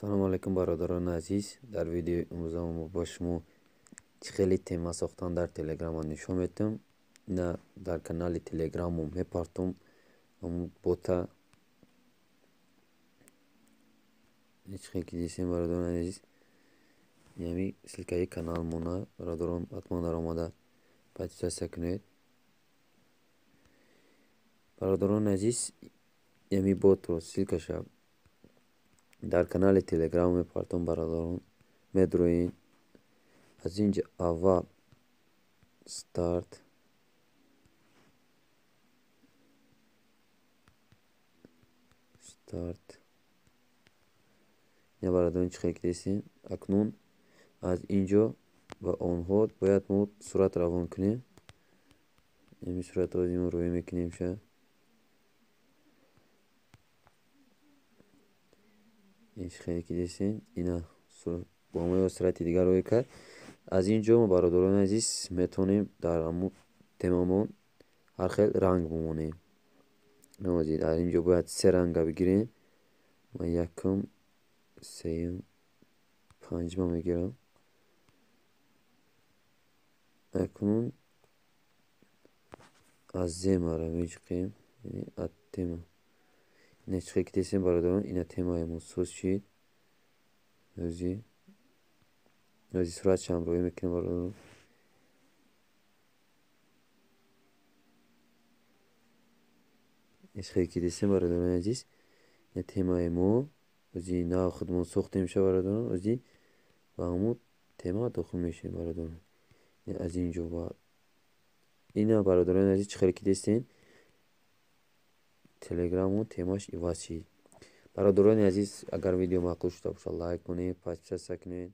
Салому алайкум, бародарони азиз. Дар видеои имрӯза мо ба шумо чӣ хеле тема сохтан дар Телеграма нишон медиҳам. Ина дар канали Телеграммо мепартом бота. Чӣ хел ки дидем, бародарони азиз, ями ссылкаи каналмона, бародарон, ҳатман даромада подписаться кунед. Бародарони азиз, ями ботро ссылкаша дар канали Телеграм мепартом, бародарон, медроед. Аз инҷа аввал старт. Ина, бародарон, чӣ хел ки дидем, акнун аз инҷо ба онҳо бояд мо сурат равон кунем. Ин суратро рӯй мекунем ша. Ин хеле ки дидем, ина бо мо сурати дигар рӯй кард. Аз ин ҷо мо, бародарони азиз, метавонем дар ҳамун темамон ҳар хел ранг бимонем. Дар ин ҷо бояд се ранга бигирем. Ман якум, сеюм, панҷума мегирам. Акнун аз земара меҷиқем, аз тема. Ина чӣ хел ки дидем, бародарон, ина темаи мо соз шид. Ози суратшам рӯй мекунем, бародарон. Чӣ хел ки дидем, бародарони азиз, ина темаи мо ози нав худмон сохтем ша, бародарон, ози ба ҳамун тема дохил мешавем, бародарон. Аз ин ҷо ба ина, бародарони азиз, чӣ хеле ки дидем, Телеграммон темаш иваз шид. Бародарони азиз, агар видео маъқул шуда бошад, лайк кунед, подписаться кунед.